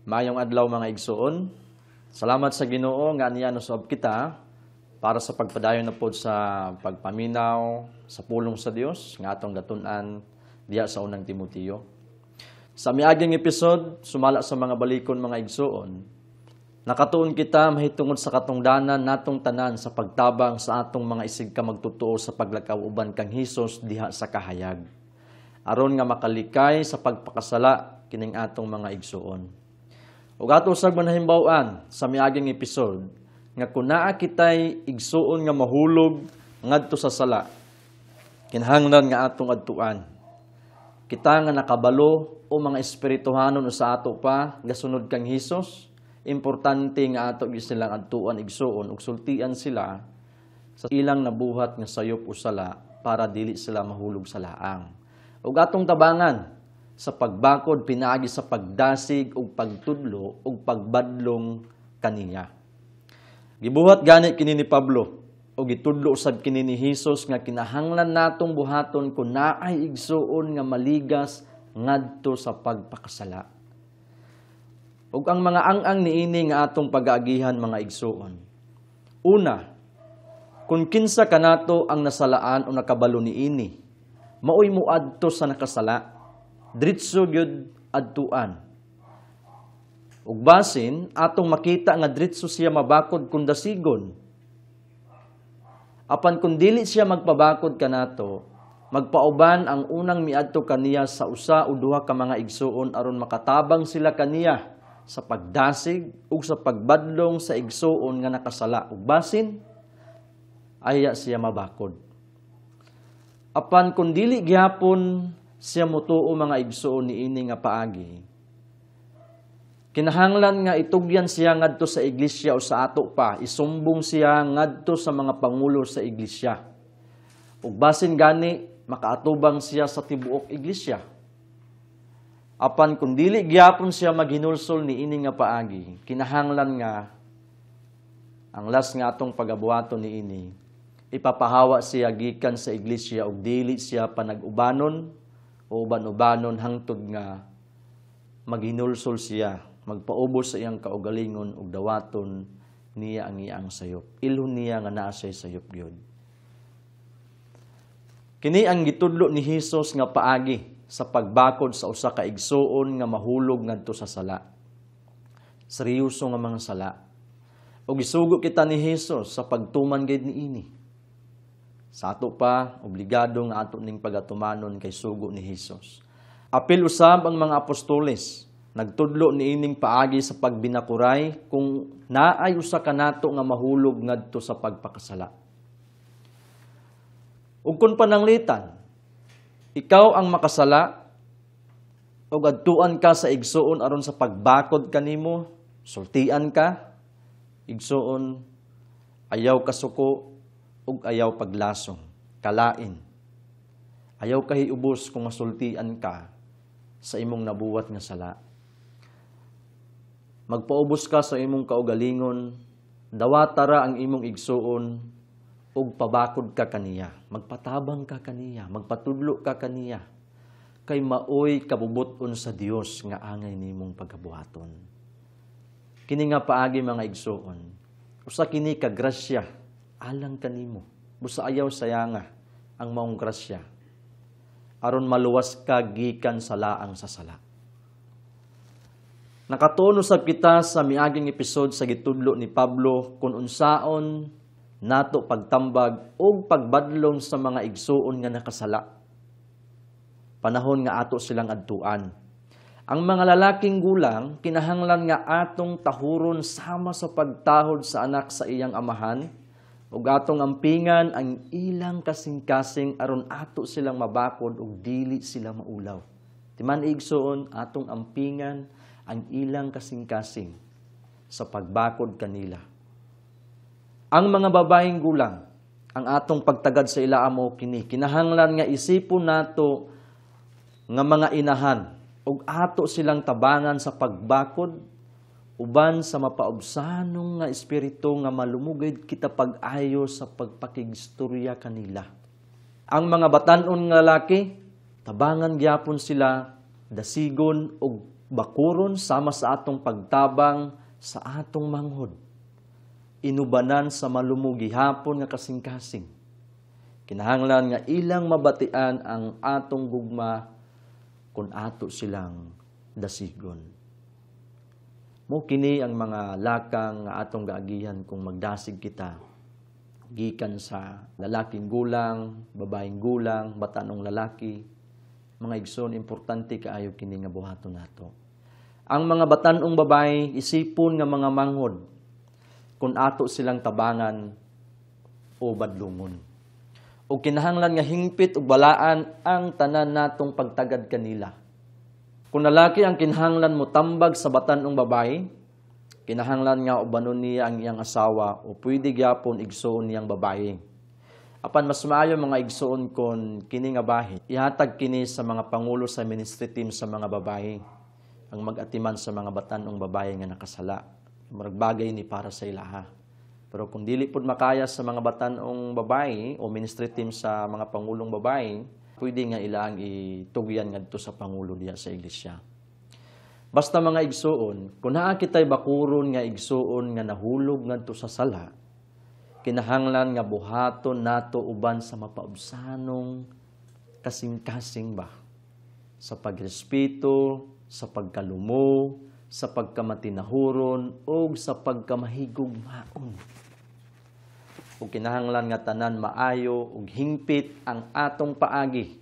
Maayong adlaw, mga igsoon. Salamat sa Ginoo nga aniya nosab kita para sa pagpadayon na pod sa pagpaminaw sa pulong sa Dios nga atong gatun-an diha sa Unang Timoteo. Sa miaging episode, sumala sa mga balikon, mga igsoon, nakatuon kita mahitungod sa katungdanan natong tanan sa pagtabang sa atong mga isig ka magtotoo sa paglakaw uban kang Hesus diha sa kahayag, aron nga makalikay sa pagpakasala kining atong mga igsoon. Ug ato usab manahimbaw-an sa miaging episode nga kun naa kitay igsuon nga mahulog ngadto sa sala, kinahanglan nga atong adtuan. Kita nga nakabalo o mga espirituhanon o sa ato pa gasunod kang Hesus, importante nga ato gyud silang adtuan, igsuon, ug sultian sila sa ilang nabuhat nga sayop o sala para dili sila mahulog sa laang. Ug atong tabangan sa pagbakod pinaagi sa pagdasig ug pagtudlo ug pagbadlong kaniya. Gibuhat gani kini ni Pablo ug gitudlo usab kini ni Hesus nga kinahanglan natong buhaton kun naay igsuon nga maligas ngadto sa pagpakasala. Ug ang mga ang-ang niini nga atong pag-aagihan, mga igsuon. Una, kung kinsa kanato ang nasalaan o nakabalo niini, maoy moadto sa nakasala. Dritso gyud adtuan. Ug basin atong makita nga dritso siya mabakod kun dasigon. Apan kung dili siya magpabakod kanato, magpauban ang unang miadto kaniya sa usa o duha ka mga igsuon aron makatabang sila kaniya sa pagdasig ug sa pagbadlong sa igsuon nga nakasala, ug basin aya siya mabakod. Apan kung dili gihapon siya mutuo, mga igsuon, niini nga paagi, kinahanglan nga itugyan siya ngadto sa iglesia o sa ato pa isumbong siya ngadto sa mga pangulo sa iglesia. Ug basin gani makaatubang siya sa tibuok iglesia. Apan kung dili gihapon siya maghinulsol niini nga paagi, kinahanglan nga ang last nga atong pagabuhaton niini, ipapahawa siya gikan sa iglesia ug dili siya panag-ubanon o uban-ubanon hangtod nga maghinulsol siya, magpaubos sa iyang kaugalingon ug dawaton niya ang iyang sayop. Ilhon niya nga naa siya'y sayop gyud. Kini ang gitudlo ni Hesus nga paagi sa pagbakod sa usa ka igsuon nga mahulog ngadto sa sala. Seryoso nga mga sala. Ug gisugo kita ni Hesus sa pagtuman gid niini. Sa ato pa, obligado nga ato ning pagatumanon kay sugo ni Hesus. Apil usab ang mga apostoles, nagtudlo niining paagi sa pagbinakuray kung naay usa kanato nga mahulog ngadto sa pagpakasala. Ug kun pananglitan, ikaw ang makasala ug adtuan ka sa igsuon aron sa pagbakod kanimo, sultian ka, igsuon, ayaw kasuko ug ayaw paglasong, kalain. Ayaw kahiubos kung masultian ka sa imong nabuhat nga sala. Magpaubos ka sa imong kaugalingon, dawatara ang imong igsuon ug pabakod ka kaniya, magpatabang ka kaniya, magpatudlo ka kaniya, kay maoy kabubut-on sa Dios nga angay nimong pagabuhaton. Kini nga paagi, mga igsuon, usa kini ka grasya alang kanimo. Busa ayaw sayanga ang maong grasya aron maluwas ka gikan sa laang sa sala. Nakatuon usab kita sa miaging episode sa gitudlo ni Pablo kung unsaon nato pagtambag og pagbadlong sa mga igsuon nga nakasala panahon nga ato silang adtuan. Ang mga lalaking gulang, kinahanglan nga atong tahuron sama sa pagtahod sa anak sa iyang amahan, ug atong ampingan ang ilang kasing-kasing aron ato silang mabakod ug dili sila maulaw. Timan, igsoon, atong ampingan ang ilang kasing-kasing sa pagbakod kanila. Ang mga babaeng gulang, ang atong pagtagad sa ila amo kini, kinahanglan nga isipon nato nga mga inahan ug ato silang tabangan sa pagbakod uban sa mapaubsanong nga espiritu nga malumugid kita pag-ayo sa pagpakigstorya kanila. Ang mga batan-on nga lalaki, tabangan gyapon sila, dasigon ug bakuron sama sa atong pagtabang sa atong manghod. Inubanan sa malumugihapon nga kasing-kasing. Kinahanglan nga ilang mabatian ang atong gugma kung ato silang dasigon. Mo kini ang mga lakang nga atong gaagihan kung magdasig kita gikan sa lalaking gulang, babaeng gulang, batanong lalaki. Mga igsoon, importante kaayo kini nga buhaton nato. Ang mga batanong babae, isipon nga mga manghod kung ato silang tabangan o badlungon. O kinahanglan nga hingpit ug balaan ang tanan natong pagtagad kanila. Kung lalaki ang kinahanglan mo tambag sa batanong babae, kinahanglan nga ubanon niya ang iyang asawa o pwede gyapon igsoon niyang babae. Apan mas maayo, mga igsoon, kon kini nga bahin ihatag kini sa mga pangulo sa ministry team sa mga babae ang mag-atiman sa mga batanong babae nga nakasala. Murag bagay ni para sa ilaha. Pero kung dili pud makaya sa mga batanong babae o ministry team sa mga pangulong babae, pwede nga ilang itugyan ngadto sa pangulo diya sa iglesia. Basta, mga igsuon, kung naa kitay bakuron nga igsuon nga nahulog ngadto sa sala, kinahanglan nga buhaton nato uban sa mapaubsanong kasing-kasing ba, sa pagrespeto, sa pagkalumo, sa pagkamatinahuron ug sa pagkamahigugmaon. Ug kinahanglan nga tanan maayo ug hingpit ang atong paagi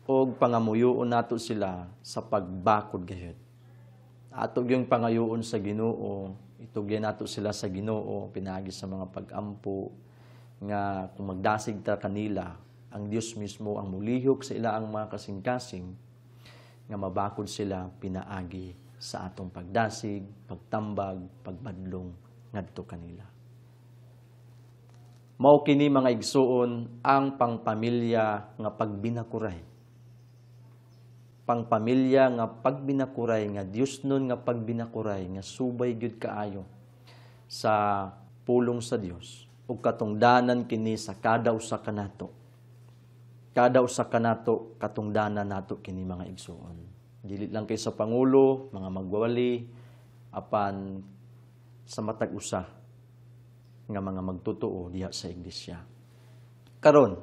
ug pangamuyoon nato sila sa pagbakod gayud. Ato gyung pangayoon sa Ginoo, itugyan nato sila sa Ginoo pinaagi sa mga pag-ampo nga kung magdasig ta kanila, ang Dios mismo ang mulihok sa ila ang mga kasing-kasing nga mabakod sila pinaagi sa atong pagdasig, pagtambag, pagbadlong ngadto kanila. Mao kini, mga igsuon, ang pangpamilya nga pagbinakuray. Pangpamilya nga pagbinakuray, nga Dios nun nga pagbinakuray nga subay gyud kaayo sa pulong sa Dios ug katungdanan kini sa kada usa kanato. Kada usa kanato, katungdanan nato kini, mga igsuon. Dili lang kay sa pangulo, mga magwawali, apan sa matag usa nga mga magtotoo diha sa iglesia. Karon,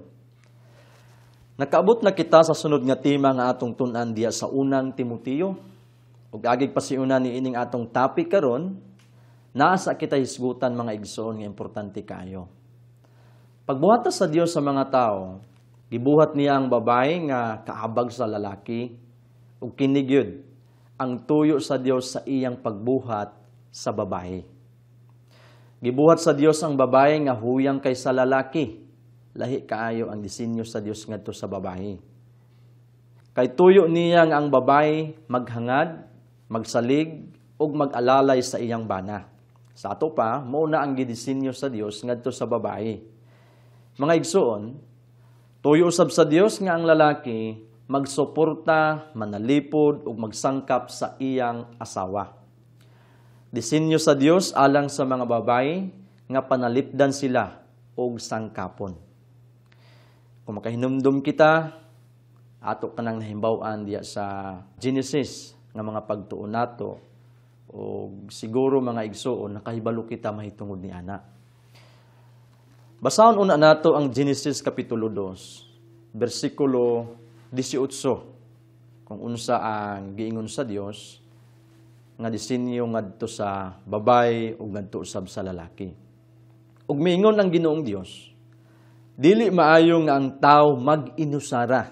nakaabot na kita sa sunod nga tema nga atong tun-an diha sa Unang Timoteo. Ug agig pasiuna ni ining atong topic karon, naa sa kita hisgutan, mga igsoon, nga importante kaayo. Pagbuhat sa Dios sa mga tao, gibuhat niya ang babae nga kaabag sa lalaki ug kini gyud ang tuyo sa Dios sa iyang pagbuhat sa babae. Gibuhat sa Dios ang babae nga huyang kaysa lalaki. Lahi kaayo ang disenyo sa Dios ngadto sa babae. Kay tuyo niya nga ang babae maghangad, magsalig ug mag-alalay sa iyang bana. Sa ato pa, mao na ang gidisenyo sa Dios ngadto sa babae. Mga igsoon, tuyo usab sa Dios nga ang lalaki magsuporta, manalipod ug magsangkap sa iyang asawa. Disenyo sa Dios alang sa mga babae nga panalipdan sila og sangkapon. Kung makahinumdum kita, ato kanang nahimbaw-an diya sa Genesis nga mga pagtuon nato og siguro, mga igsoon, nakahibalo kita mahitungod ni ana. Basahon una nato ang Genesis kapitulo 2, bersikulo 18, kung unsa ang giingon sa Dios nga disenyo ngadto sa babay ug ngadto usab sa lalaki. Ug miingon ang Ginoong Dios, "Dili maayo nga ang tawo mag-inusara."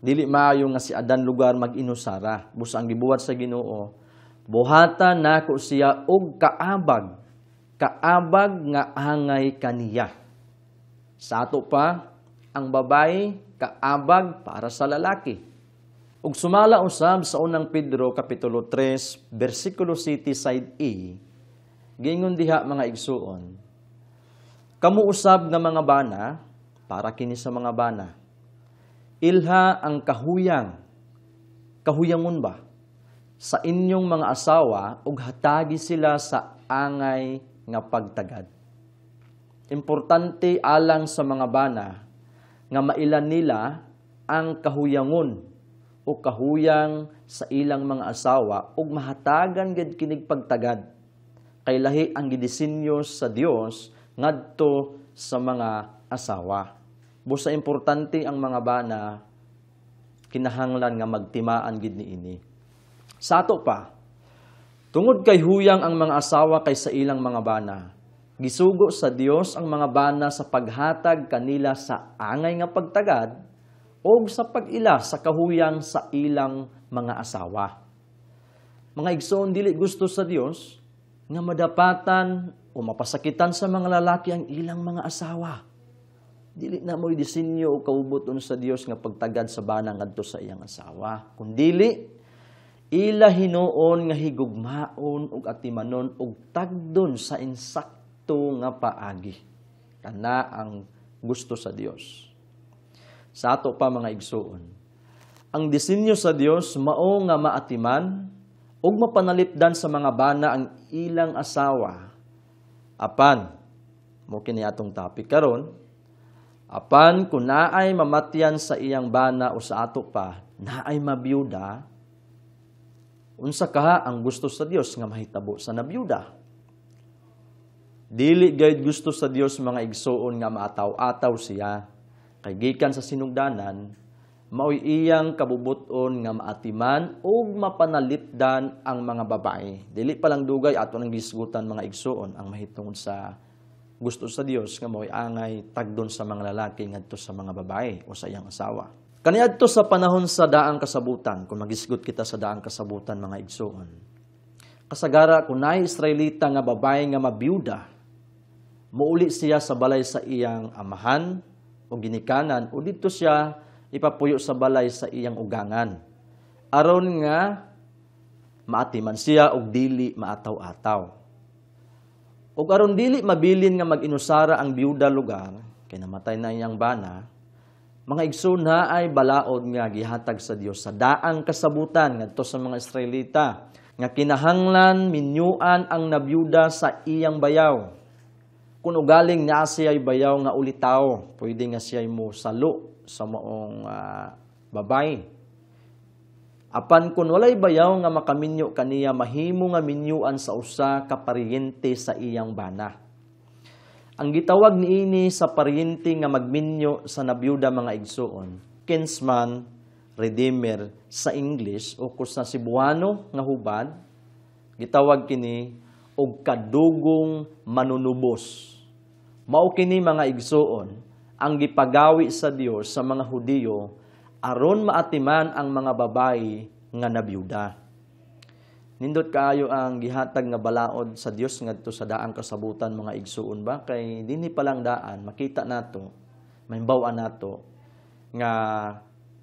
Dili maayo nga si Adan lugar mag-inusara. Busa ang gibuhat sa Ginoo, "Buhatan nako siya og kaabag, kaabag nga angay kaniya." Sa ato pa, ang babae kaabag para sa lalaki. Ug sumala usab sa Unang Pedro kapitulo 3 bersikulo 7 side A, giingon diha, mga igsuon, "Kamo usab nga mga bana," para kini sa mga bana, "ilha ang kahuyang, kahuyangon ba, sa inyong mga asawa ug hatagi sila sa angay nga pagtagad." Importante alang sa mga bana nga mailan nila ang kahuyangon o kahuyang sa ilang mga asawa ug mahatagan gid kinig pagtagad. Kay lahi ang gidisenyo sa Dios ngadto sa mga asawa. Busa importante ang mga bana kinahanglan nga magtimaan gid niini. Sa ato pa, tungod kay huyang ang mga asawa kay sa ilang mga bana, gisugo sa Dios ang mga bana sa paghatag kanila sa angay nga pagtagad o sa pag-ila sa kahuyang sa ilang mga asawa. Mga igsoon, dili gusto sa Dios nga madapatan o mapasakitan sa mga lalaki ang ilang mga asawa. Dili na mo'y disenyo o kaubuton sa Dios nga pagtagad sa bana ngadto sa iyang asawa. Kung dili, ila hinuon nga higugmaon ug atimanon ug tagdon sa insakto nga paagi. Kana ang gusto sa Dios. Sa ato pa, mga igsoon, ang disenyo sa Dios mao nga maatiman ug mapanalipdan sa mga bana ang ilang asawa. Apan, mo kini atong topic karon, apan kung naay mamatyan sa iyang bana o sa ato pa, naay mabiyuda, unsa kaha ang gusto sa Dios nga mahitabo sa nabiyuda? Dili gayud gusto sa Dios, mga igsoon, nga maataw-ataw siya. Kay gikan sa sinugdanan, mao'y iyang kabubuton nga maatiman ug mapanalipdan ang mga babae. Dili pa lang dugay ato nang gisgutan, mga igsoon, ang mahitungod sa gusto sa Dios nga mao'y angay tagdon sa mga lalaki ngadto sa mga babae o sa iyang asawa. Kaniadto sa panahon sa daang kasabutan, kung magisgot kita sa daang kasabutan, mga igsoon, kasagara kung naay Israelita nga babae nga mabiyuda, muuli siya sa balay sa iyang amahan o ginikanan o didto siya ipapuyo sa balay sa iyang ugangan, aron nga maatiman siya og dili maataw-ataw. Og aron dili mabilin nga mag-inusara ang biyuda lugar kay namatay na iyang bana, mga igsoon, ay balaod nga gihatag sa Dios sa daang kasabutan ngadto sa mga Israelita nga kinahanglan minyuan ang nabiyuda sa iyang bayaw. Kung ugaling naa siya'y bayaw nga ulitaw, pwede nga siya'y mo salo sa maong babae. Apan kung walay bayaw nga makaminyo kaniya, mahimo nga minyuan sa usa ka paryente sa iyang bana. Ang gitawag niini sa paryente nga magminyo sa nabiyuda, mga igsoon, kinsman redeemer sa English, o kung sa Cebuano nga hubad, gitawag kini og kadugong manunubos. Mao kini, mga igsoon, ang gipagawi sa Dios sa mga Hudiyo aron maatiman ang mga babae nga nabiyuda. Nindot kaayo ang gihatag nga balaod sa Dios ngadto sa daang kasabutan, mga igsoon ba, kay dinhi pa lang daan makita nato, mahibaw-an nato nga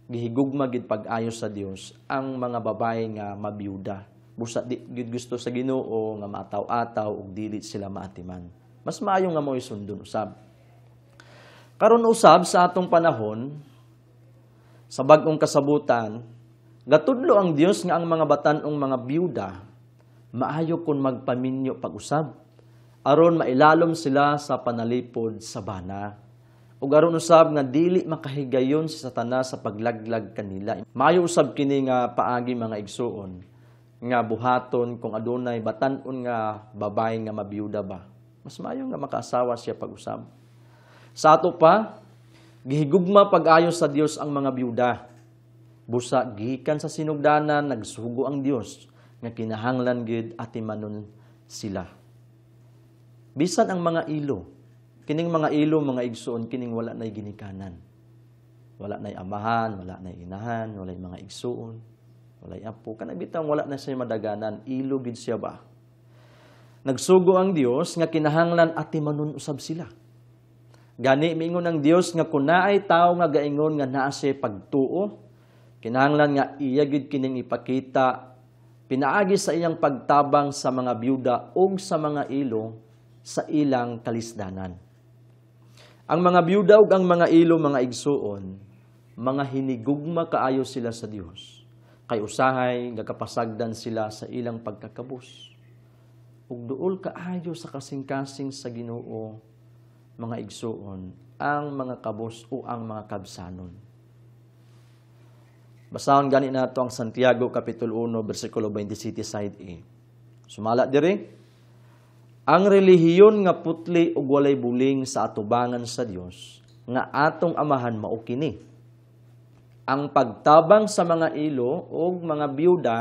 gihigugma gid pag-ayo sa Dios ang mga babae nga mabiyuda. Busa di gid gusto sa Ginoo nga maataw-ataw ug dili sila maatiman. Mas maayo nga mo'y sundon usab. Karon usab sa atong panahon, sa bag-ong kasabutan, gatudlo ang Dios nga ang mga batan-ong mga biyuda maayo kon magpaminyo pag-usab aron mailalom sila sa panalipod sa bana. Ug aron usab nga dili makahigayon si Satanas sa paglaglag kanila. Maayo usab kini nga paagi, mga igsuon, nga buhaton kung adunay batan-on nga babae nga mabiyuda ba. Mas maayo nga makaasawa siya pag-usab. Sa ato pa, gihigugma pag-ayo sa Dios ang mga biyuda. Busa gikan sa sinugdanan nagsugo ang Dios nga kinahanglan gid atimanon sila. Bisan ang mga ilo, kining mga ilo, mga igsuon, kining wala nay ginikanan. Wala nay amahan, wala nay inahan, walay mga igsuon, walay apo. Kana bitang wala na siya madaganan, ilo gid siya ba. Nagsugo ang Dios nga kinahanglan atimanon usab sila. Gani miingon ang Dios nga kun naay tawo nga gaingon nga naa siya pagtuo, kinahanglan nga iya gid kining ipakita pinaagi sa iyang pagtabang sa mga biyuda ug sa mga ilo sa ilang kalisdanan. Ang mga biyuda ug ang mga ilo, mga igsuon, mga hinigugma kaayo sila sa Dios. Kay usahay gakapasagdan sila sa ilang pagkakabus. Ug duol kaayo sa kasing-kasing sa Ginoo, mga igsuon, ang mga kabus o ang mga kabsanon. Basahon gani nato ang Santiago Kapitulo 1, versikulo 27, side A. Sumala diri, ang relihiyon nga putli ug walay buling sa atubangan sa Dios nga atong amahan mao kini: ang pagtabang sa mga ilo ug mga biyuda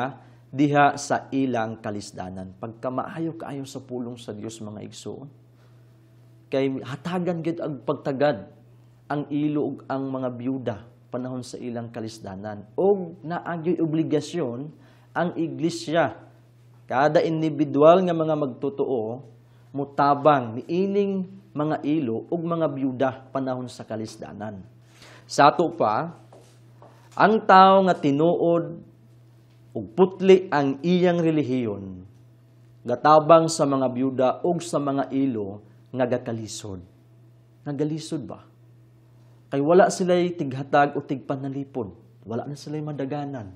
diha sa ilang kalisdanan. Pagkamaayo kaayo sa pulong sa Dios, mga igsoon. Kay hatagan gid ang pagtagad ang ilo ug ang mga biyuda panahon sa ilang kalisdanan. Og naagyoy obligasyon ang iglesia, kada individual nga mga magtotoo, mutabang niining mga ilo ug mga biyuda panahon sa kalisdanan. Sa ato pa, ang tao nga tinuod ug putli ang iyang relihiyon, gatabang sa mga biyuda ug sa mga ilo nga gakalisod. Nagalisod ba? Kay wala sila'y tighatag o tigpanalipod. Wala na sila'y madaganan.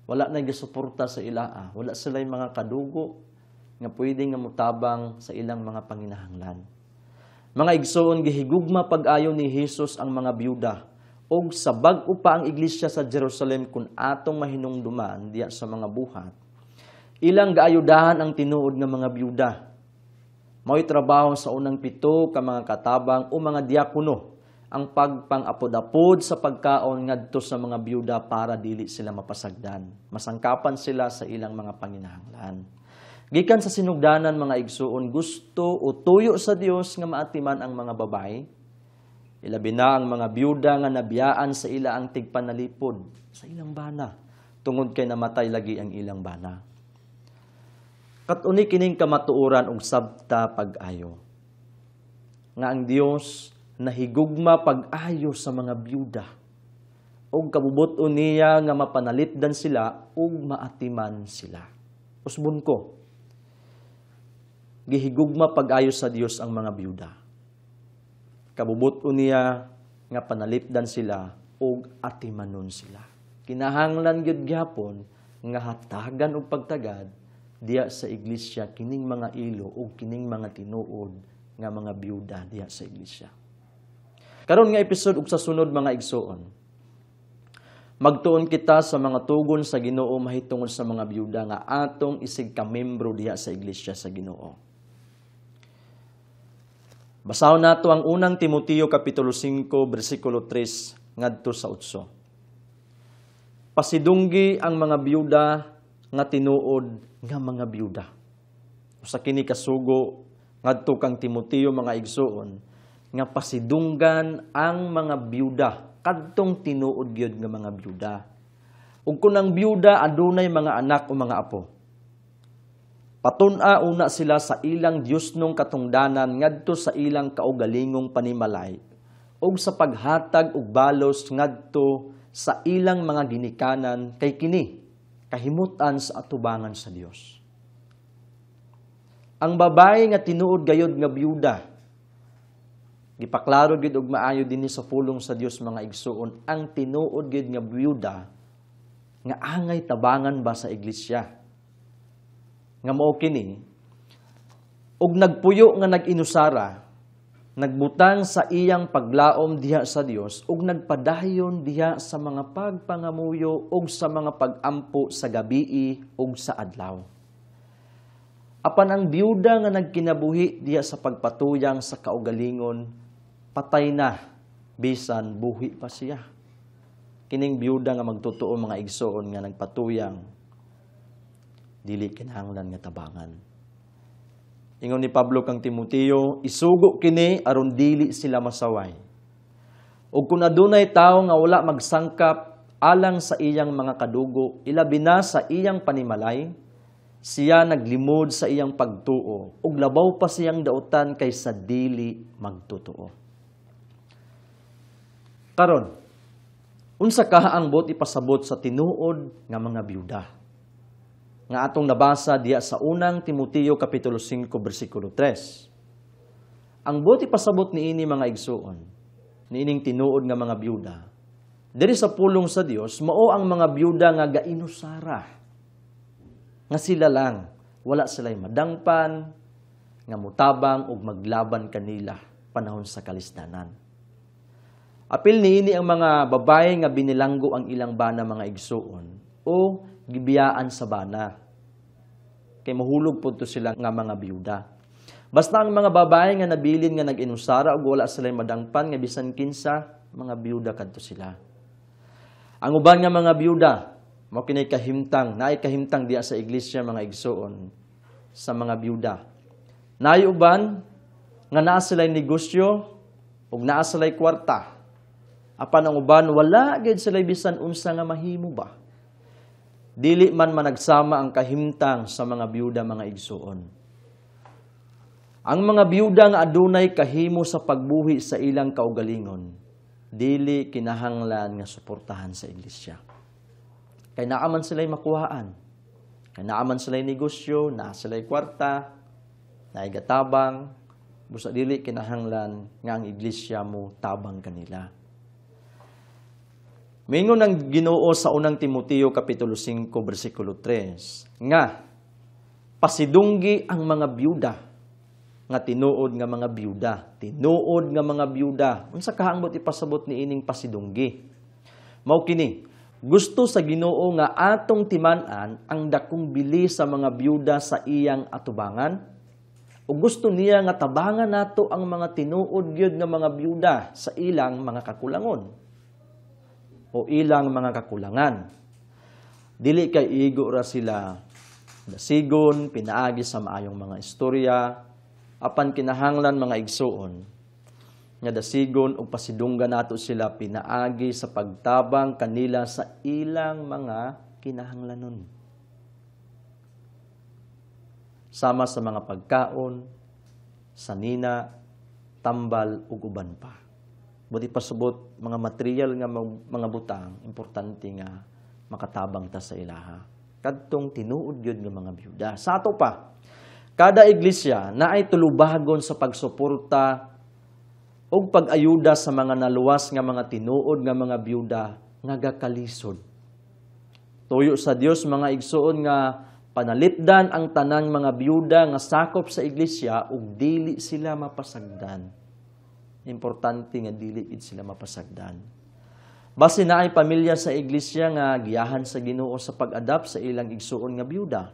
Wala na gasuporta sa ilaa. Wala sila'y mga kadugo nga pwede nga mutabang sa ilang mga panginahanglan. Mga igsoon, gihigugma pag-ayo ni Hesus ang mga biyuda. Og sa bag-o pa ang iglesia sa Jerusalem, kung atong mahinungduman diya sa mga buhat, ilang gaayudahan ang tinuod nga mga biyuda. Mao'y trabaho sa unang 7 ka mga katabang o mga diakono ang pagpang-apod-apod sa pagkaon ngadto sa mga biyuda para dili sila mapasagdan. Masangkapan sila sa ilang mga panginahanglan. Gikan sa sinugdanan, mga igsuon, gusto o tuyo sa Dios nga maatiman ang mga babae, ilabi na ang mga biyuda nga nabiyaan sa ila ang tigpanalipod sa ilang bana, tungod kay namatay lagi ang ilang bana. Katuni kining kamatuoran og sabta pag-ayo, nga ang Dios nahigugma pag-ayo sa mga biyuda og kabubut-on niya nga mapanalipdan sila ug maatiman sila. Usbon ko, gihigugma pag-ayo sa Dios ang mga biyuda. Kabubut-on niya nga panalipdan sila ug atimanon sila. Kinahanglan gyud gyapon nga hatagan og pagtagad diya sa iglesia kining mga ilo ug kining mga tinuod nga mga biyuda diya sa iglesia. Karon nga episode ug sa sunod, mga igsoon, magtuon kita sa mga tugon sa Ginoo mahitungod sa mga biyuda nga atong isig ka membro diha sa iglesia sa Ginoo. Basahon nato ang unang Timoteo Kapitulo 5 bersikulo 3 ngadto sa 8. Pasidunggi ang mga biyuda nga tinuod nga mga biyuda. Usa kini kasugo ngadto kang Timoteo, mga igsoon, nga pasidunggan ang mga biyuda kadtong tinuod gyud nga mga biyuda. Ug kun ang biyuda adunay mga anak o mga apo, patun-a una sila sa ilang Diosnong katungdanan ngadto sa ilang kaugalingong panimalay ug sa paghatag og balos ngadto sa ilang mga ginikanan, kay kini kahimutan sa atubangan sa Dios. Ang babae nga tinuod gayod nga biyuda, gipaklaro gyud og maayo dinhi sa pulong sa Dios, mga igsuon, ang tinuod gyud nga biyuda nga angay tabangan ba sa iglesia. Nga mao kini og nagpuyo nga nag-inusara, nagbutang sa iyang paglaom diha sa Dios ug nagpadayon diha sa mga pagpangamuyo ug sa mga pagampo sa gabii ug sa adlaw. Apan ang biyuda nga nagkinabuhi diha sa pagpatuyang sa kaugalingon, patay na bisan buhi pa siya. Kining biyuda nga magtotoo, mga igsoon, nga nagpatuyang, dili kinahanglan nga tabangan. Ingon ni Pablo kang Timoteo, isugo kini aron dili sila masaway. Ug kun adunay tawo nga wala magsangkap alang sa iyang mga kadugo, ilabi na sa iyang panimalay, siya naglimod sa iyang pagtuo, ug labaw pa siyang dautan kaysa dili magtotoo. Karon, unsa kaha ang buot ipasabot sa tinuod nga mga biyuda nga atong nabasa diya sa unang Timoteo Kapitulo 5, versikulo 3? Ang buot ipasabot niini, mga igsuon, niining tinuod nga mga biyuda, diri sa pulong sa Dios, mao ang mga biyuda nga gainusara, nga sila lang, wala sila'y madangpan, nga mutabang ug maglaban kanila panahon sa kalisdanan. Apil niini ang mga babae nga binilanggo ang ilang bana, mga igsuon, o gibiyaan sa bana. Kay mahulog pud to sila nga mga biyuda. Basta ang mga babae nga nabilin nga nag-inusara ug wala sila madangpan nga bisan kinsa, mga biyuda kadto sila. Ang uban nga mga biyuda, mao kini kahimtang, naay kahimtang diha sa iglesia, mga igsuon, sa mga biyuda. Naay uban nga naa sila'y negosyo ug naa sila'y kwarta. Apan ang uban wala gyud sila'y bisan unsa nga mahimo ba. Dili man managsama ang kahimtang sa mga biyuda, mga igsuon. Ang mga biyuda nga adunay kahimo sa pagbuhi sa ilang kaugalingon, dili kinahanglan nga suportahan sa iglesia. Kay naa man sila'y makuhaan. Kay naa man sila'y negosyo, naa sila'y kwarta, naay gatabang, busa dili kinahanglan nga ang iglesia mo tabang kanila. Mingon ang Ginoo sa unang Timoteo kapitulo 5 bersikulo 3 nga pasidunggi ang mga biyuda nga tinuod nga mga biyuda, tinuod nga mga biyuda. Unsa kaambot ipasabot ni ining pasidunggi? Mao kini, gusto sa Ginoo nga atong timan-an ang dakong bili sa mga biyuda sa iyang atubangan. O gusto niya nga tabangan nato ang mga tinuod gyud nga mga biyuda sa ilang mga kakulangon o ilang mga kakulangan. Dili kay igo ra sila dasigon, pinaagi sa maayong mga istorya, apan kinahanglan, mga igsuon, nga dasigon ug pasidunggan nato sila pinaagi sa pagtabang kanila sa ilang mga kinahanglanon. Sama sa mga pagkaon, sanina, tambal ug uban pa. Buti pasubot mga material nga mga butang, importante nga makatabang ta sa ilaha. Kadtong tinuod gyud nga mga biyuda. Sa ato pa, kada iglesia naay tulubagon sa pagsuporta ug pag-ayuda sa mga naluwas nga mga tinuod nga mga biyuda nga gakalisod. Tuyo sa Dios, mga igsuon, nga panalipdan ang tanang mga biyuda nga sakop sa iglesia ug dili sila mapasagdan. Importante nga dili gid sila mapasagdan. Base naay pamilya sa iglesia nga giyahan sa Ginoo sa pag-adapt sa ilang igsuon nga biyuda,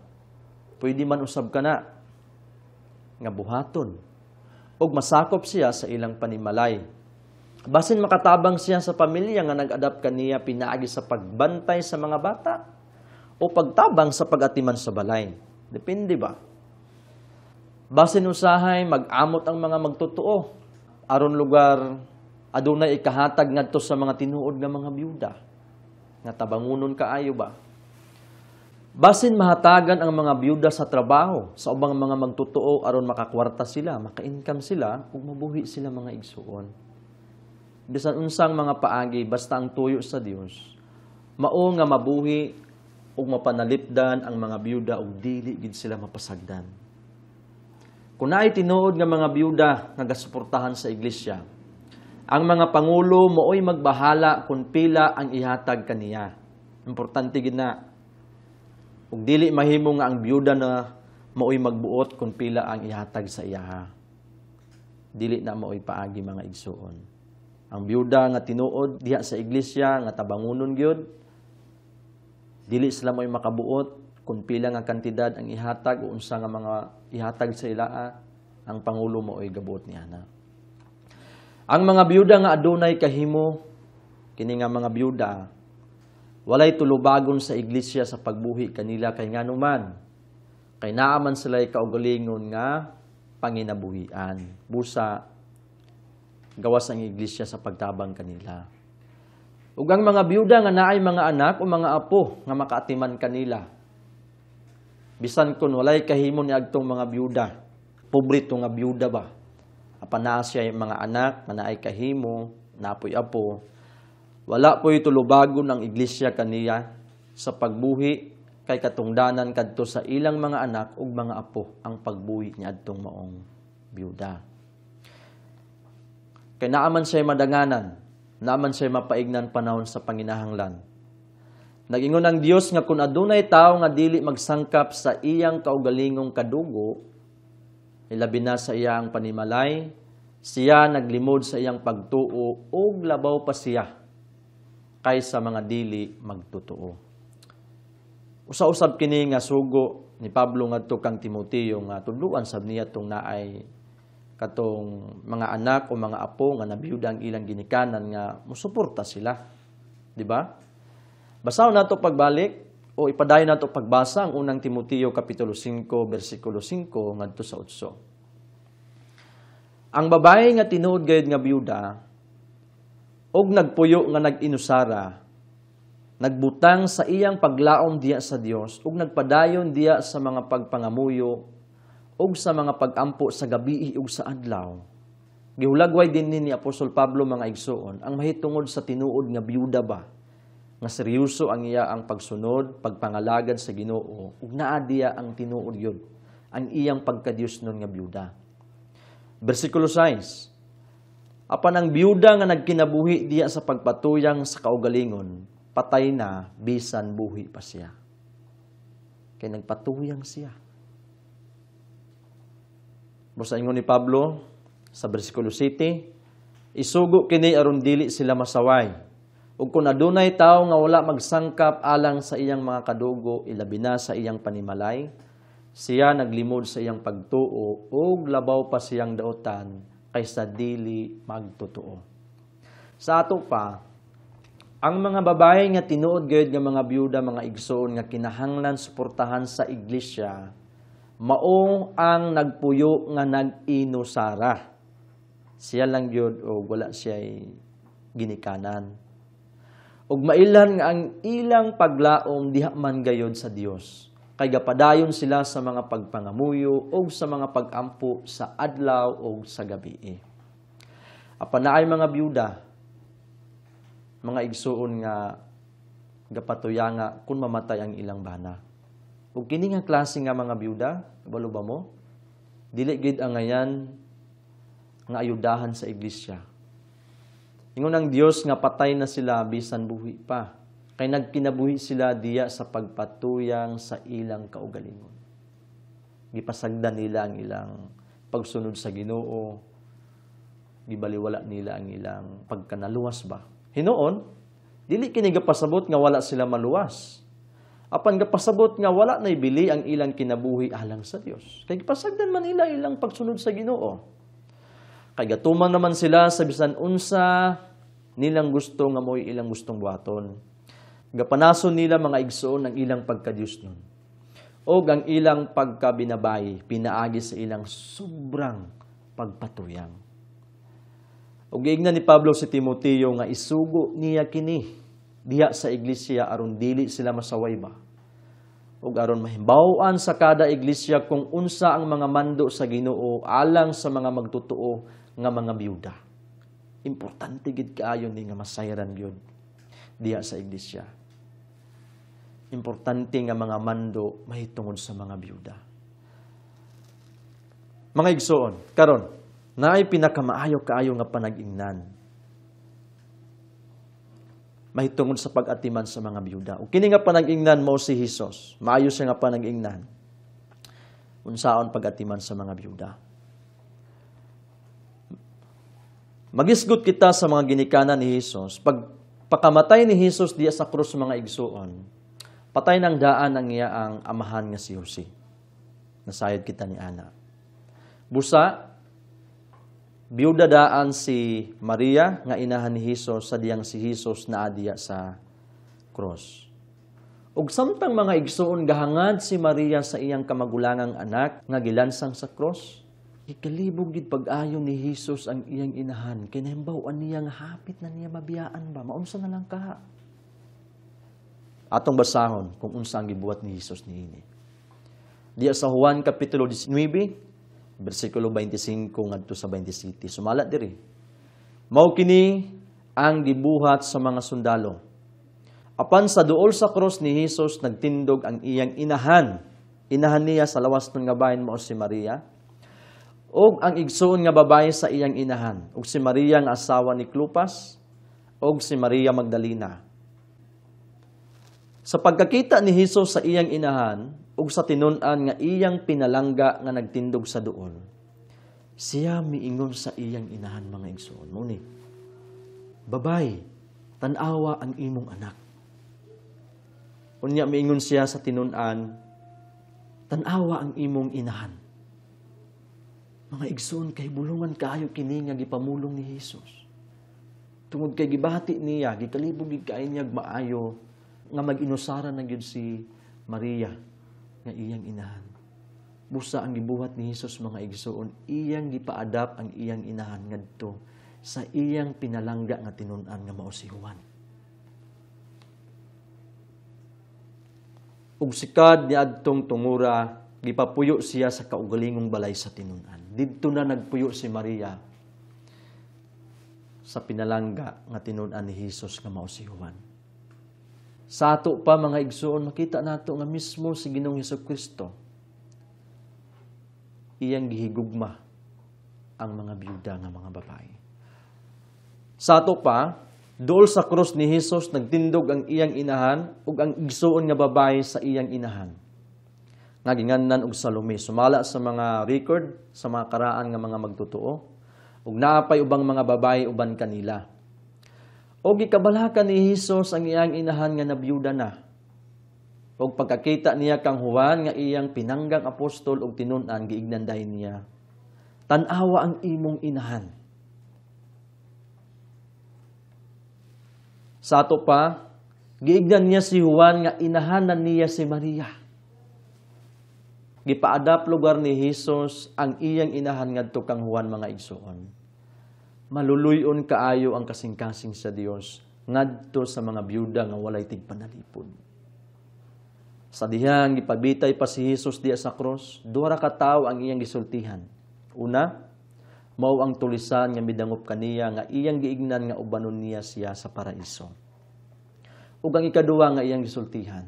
pwede man usab kana nga buhaton ug masakop siya sa ilang panimalay. Basin makatabang siya sa pamilya nga nag-adapt kaniya pinaagi sa pagbantay sa mga bata o pagtabang sa pag-atiman sa balay. Depende ba? Basin usahay mag-amot ang mga magtotoo aron lugar adunay ikahatag ngadto sa mga tinuod nga mga biyuda nga tabangunon kaayo ba. Basin mahatagan ang mga biyuda sa trabaho sa ubang mga magtotoo aron makakwarta sila, maka-income sila ug mabuhi sila, mga igsuon. Bisan unsang mga paagi, basta ang tuyo sa Dios mao nga mabuhi ug mapanalipdan ang mga biyuda ug dili gid sila mapasagdan. Kung naay tinuod nga mga biyuda nga gasuportahan sa iglesia, ang mga pangulo maoy magbahala kung pila ang ihatag kaniya. Importante gid na. Ug dili mahimo nga ang biyuda na maoy magbuot kung pila ang ihatag sa iyaha. Dili na maoy paagi, mga igsuon. Ang biyuda nga tinuod diha sa iglesia nga tabangunon gyud, dili sila maoy makabuot kung pila nga kantidad ang ihatag o unsa nga mga ihatag sa ilaa, ang pangulo maoy gabuot niya na. Ang mga biyuda nga adunay kahimo, kini nga mga biyuda, walay tulubagon sa iglesia sa pagbuhi kanila kay nganuman kay naa man sila'y kaugalingon nga panginabuhian. Busa gawas ang iglesia sa pagtabang kanila. Ug ang mga biyuda nga naay mga anak o mga apo nga makaatiman kanila, bisan kun walay kahimo ni adtong mga biyuda, pobre to nga biyuda ba, apan naa siya mga anak nga naay kahimo, napoy apo, wala po'y tulubagon ang iglesia kaniya sa pagbuhi kay katungdanan kadto sa ilang mga anak ug mga apo ang pagbuhi ni adtong maong biyuda. Kay naaman siya madanganan, naaman siya mapaignan panahon sa panginahanglan. Nag-ingon ang Dios nga kung adunay tawo nga dili magsangkap sa iyang kaugalingong kadugo, ilabi na sa iyang panimalay, Siya naglimod sa iyang pagtuo ug labaw pa siya kaysa mga dili magtotoo. Usa-usab kini nga sugo ni Pablo ngadto kang Timoteo nga tudluan sab niya tong naay katong mga anak o mga apo nga nabiyuda ang ilang ginikanan nga musuporta sila, di ba? Basahon nato pagbalik o ipadayon nato pagbasa ang unang Timoteo kapitulo 5 bersikulo 5 ngadto sa 8. Ang babae nga tinuod gayud nga biyuda og nagpuyo nga nag-inusara, nagbutang sa iyang paglaom diya sa Dios ug nagpadayon diya sa mga pagpangamuyo ug sa mga pagampo sa gabi ug sa adlaw. Gihulagway din ni Apostol Pablo, mga igsoon, ang mahitungod sa tinuod nga biyuda ba, nga seryoso ang iya ang pagsunod, pagpangalagad sa Ginoo ug naa diya ang tinuod yun, ang iyang pagkadiyos nun nga biyuda. Bersikulo 6. Apan ang biyuda nga nagkinabuhi diya sa pagpatuyang sa kaugalingon, patay na bisan buhi pa siya. Kay nagpatuyang siya. Busa ingon ni Pablo sa bersikulo 7, isugo kini aron dili sila masaway. Ug kung adunay tawo nga wala magsangkap alang sa iyang mga kadugo, ilabi na sa iyang panimalay, siya naglimod sa iyang pagtuo ug labaw pa siyang daotan kaysa dili magtotoo. Sa ato pa, ang mga babae nga tinuod gayud nga mga biyuda, mga igsoon, nga kinahanglan suportahan sa iglesia, mao ang nagpuyo nga nag-inusara. Siya lang gyud og wala siya'y ginikanan. Ug mailhan nga ang ilang paglaom diha man gayod sa Dios. Kay gapadayon sila sa mga pagpangamuyo og sa mga pagampo sa adlaw og sa gabi. Apan naay mga biyuda, mga igsuon nga gapatuyanga kung mamatay ang ilang bana. Ug kini nga klase nga mga biyuda, kabalo ba mo? Dili gid angayan nga ayudahan sa iglesia. Ingon ang Dios nga patay na sila bisan buhi pa. Kay nagkinabuhi sila diya sa pagpatuyang sa ilang kaugalingon. Gipasagdan nila ang ilang pagsunod sa Ginoo. Gibaliwala nila ang ilang pagkanaluwas ba. Hinuon, dili kini gapasabot nga wala sila maluwas. Apan gapasabot nga wala nay bili ang ilang kinabuhi alang sa Dios. Kay gipasagdan man nila ilang pagsunod sa Ginoo. Kay gatuman naman sila sa bisan unsa nilang gusto nga mo'y ilang gustong buhaton. Gapanason nila, mga igsoon, ang ilang pagkadiyos nun. O ang ilang pagkabinabay, pinaagi sa ilang sobrang pagpatuyang. O giingnan ni Pablo si Timoteo nga isugo niya kini diha sa iglesia aron dili sila masaway ba. Ug aron mahimbaw-an sa kada iglesia kung unsa ang mga mando sa Ginoo alang sa mga magtotoo nga mga biyuda. Importante gid kaayo ni nga masayran gyud diha sa iglesia. Importante nga mga mando mahitungod sa mga biyuda. Mga igsoon, karon naay pinakamaayo kaayo nga panag-ingnan mahitungod sa pag-atiman sa mga biyuda. O kini nga panag-ingnan mo si Hesus. Maayo siya nga panag-ingnan. Unsaon pag-atiman sa mga biyuda. Magisgot kita sa mga ginikanan ni Hesus. Pag pakamatay ni Hesus diya sa krus, mga igsuon, patay ng daan ang iya ang amahan nga si Jose. Nasayod kita ni Ana. Busa, biyuda daan si Maria nga inahan ni Hesus sa diyang si Hesus naa diya sa cross. Ug samtang, mga igsuon, gahangad si Maria sa iyang kamagulangang anak nga gilansang sa cross, ikalibog gid pag-ayo ni Hesus ang iyang inahan kay nahimbaw-an niya nga hapit na niya mabiyaan ba, maunsa na lang kaha. Atong basahon kung unsa ang gibuhat ni Hesus niini. Diya sa Juan kapitulo 19 bersikulo 25 ngadto sa 27. Sumala diri. Mao kini ang gibuhat sa mga sundalo. Apan sa duol sa krus ni Hesus nagtindog ang iyang inahan. Inahan niya sa lawas nun nga bahin mao si Maria. Og ang igsuon nga babae sa iyang inahan, og si Maria nga asawa ni Clopas, og si Maria Magdalena. Sa pagkakita ni Hesus sa iyang inahan ug sa tinun-an nga iyang pinalangga nga nagtindog sa duol, Siya miingon sa iyang inahan, mga igsoon. Mao ni, "Babay, tan-awa ang imong anak." Unya miingon siya sa tinun-an, "Tan-awa ang imong inahan." Mga igsoon, kay bulungan kaayo kini nga gipamulong ni Hesus. Tungod kay gibati niya, gikalibog gid kaayo niya maayo nga mag-inusara na gyud si Maria nga iyang inahan. Busa ang gibuhat ni Hesus, mga igsoon, iyang gipa-adapt ang iyang inahan ngadto sa iyang pinalangga nga tinun-an nga mao si Juan. Ug sikad niadtong tungura, gipapuyo siya sa kaugalingong balay sa tinun-an. Didto na nagpuyo si Maria sa pinalangga nga tinun-an ni Hesus nga mao si Juan. Sa ato pa, mga igsoon, makita nato nga mismo si Ginoong Hesukristo iyang gihigugma ang mga biyuda nga mga babae. Sa ato pa, duol sa krus ni Hesus nagtindog ang iyang inahan ug ang igsoon nga babae sa iyang inahan nga ginganlan og Salome. Sumala sa mga record sa mga karaan nga mga magtotoo, ug naapay ubang mga babae uban kanila. O gikabalaka ni Hesus ang iyang inahan nga nabiyuda na. Og pagkakita niya kang Juan nga iyang pinanggang apostol og tinun-an, giignan dayon niya, "Tan-awa ang imong inahan." Sa ato pa, giignan niya si Juan nga inahanan niya si Maria. Gipa-adapt lugar ni Hesus ang iyang inahan ngadto kang Juan, mga igsoon. Maluluy-on kaayo ang kasing-kasing sa Dios ngadto sa mga biyuda nga walay tigpanalipod. Sa dihang gipabitay pa si Hesus diya sa krus, duha ra ka tawo ang iyang gisultihan. Una, mao ang tulisan nga midangop kaniya nga iyang giignan nga ubanon niya siya sa paraiso. Ug ang ikaduha nga iyang gisultihan,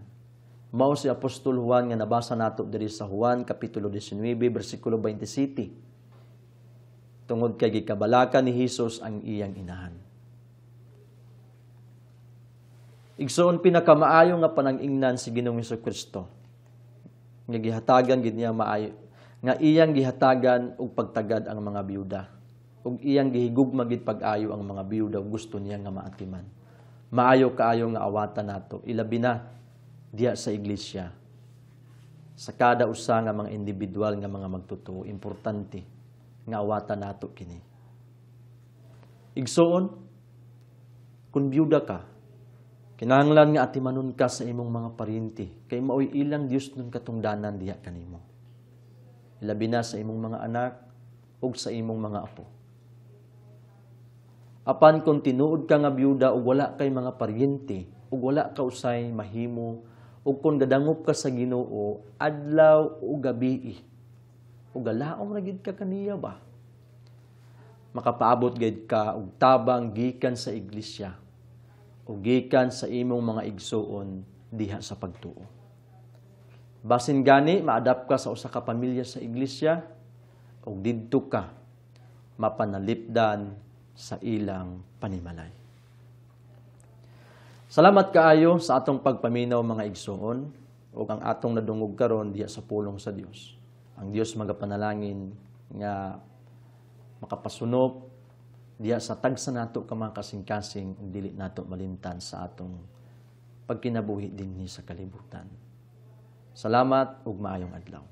mao si Apostol Juan nga nabasa nato diri sa Juan Kapitulo 19, bersikulo 27. Tungod kay gikabalaka ni Hesus ang iyang inahan. Igsoon, pinakamaayo nga panang-ingnan si Ginoong Hesukristo nga gihatagan gid niya maayo nga iyang gihatagan og pagtagad ang mga biyuda ug iyang gihigugma gid pag-ayo ang mga biyuda ug gusto niya nga maatiman. Maayo kaayo nga awatan nato, ilabi na diya sa iglesia, sa kada usa nga mga individual nga mga magtotoo, importante nga awatan nato kini. Igsoon, kun biyuda ka, kinahanglan nga atimanon ka sa imong mga paryente, kay maoy ilang Dios nun katungdanan diha kanimo. Ilabi na sa imong mga anak ug sa imong mga apo. Apan kung tinuod ka nga biyuda ug wala kay mga paryente ug wala ka usay mahimo, ug kung gadangop ka sa Ginoo adlaw ug gabii, ug galaom ra gid ka kaniya ba, makapaabot gid ka og tabang gikan sa iglesia o gikan sa imong mga igsuon diha sa pagtuo. Basin gani maadapt ka sa usa ka pamilya sa iglesia ug didto ka mapanalipdan sa ilang panimalay. Salamat kaayo sa atong pagpaminaw, mga igsuon, ug ang atong nadungog karon diha sa pulong sa Dios. Ang Dios magapanalangin nga makapasunop diha sa tagsa nato ka mga kasing-kasing ug dili nato malimtan sa atong pagkinabuhi dinhi sa kalibutan. Salamat ug maayong adlaw.